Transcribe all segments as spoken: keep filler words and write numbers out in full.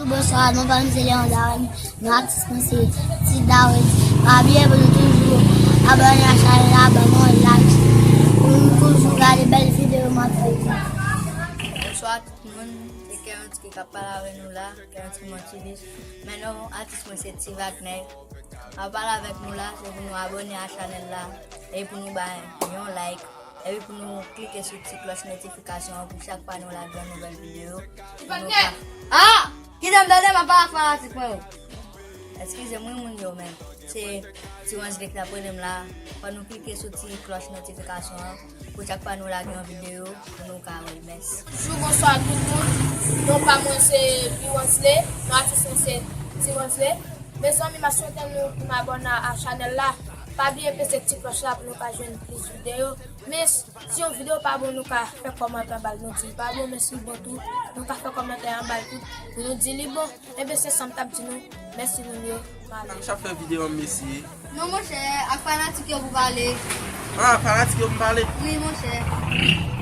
Bonswa, non pa m se Leon Darwin, non atis mwen se Ti Darwin. Pa bliye pou nou toujou abòne a chanèl la, ban mwen yon like, pou nou toujou gade bèl videyo m ap fè. Bonswa tout moun, se Kevin ki ap pale avè nou la, Kevin Montilis. Men non atis mwen se Ti Wagner. Ap pale avèk nou la, se pou nou abòne a chanèl la, e pou nou bay yon like, epi pou nou klike sou ti klòch notifikasyon an pou chak fwa nou lage yon nouvèl videyo. Pou nou ka... Ah! Kite m tande, m ap pale ak fanatik mwen yo. Eskize m wi moun yo, men se Ti Wansley ki t ap rele m la. Fò nou klike sou ti klòch notifikasyon an pou chak fwa nou lage yon videyo, pou nou ka wè l. Mèsi. Bonjou, bonswa tout moun. Non pa mwen se Louis Wansley, non atis mwen se Ti Wansley. Mezanmi, m ap swete nou pou n abòne a chanèl la. Pa bliye peze ti klòch la pou nou ka jwenn plis videyo. Men si yon videyo pa bon, nou ka fè kòmantè anba l, nou di l pa bon, men si l bon tou, nou ka fè kòmantè anba l tou pou nou di li bon. Enben, se sa m t ap di nou. Mèsi moun yo, m ale. M ap fè videyo an, mesye. Non, monchè, ak fanatik yo pou pale. Ah, fanatik yo pou pale? Wi, monchè.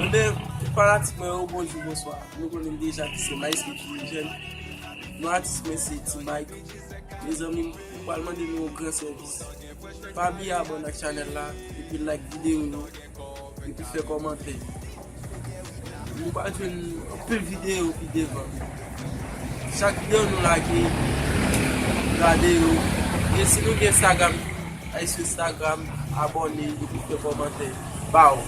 Enben, fanatik mwen yo, bonjou, bonswa. Nou konnen m deja ki se Maestro Ti Jèn. Non atis mwen se Ti Mike. Mezanmi, m pral mande nou yon gran sèvis. Pa bliye abòne ak chanèl la, epi like videyo yo, epi fè kòmantè. Nou pral jwenn anpil videyo pi devan. Chak videyo nou lage, gade yo. E si nou gen Instagram, al sou Instagram, abòne, epi fè kòmantè. Baw!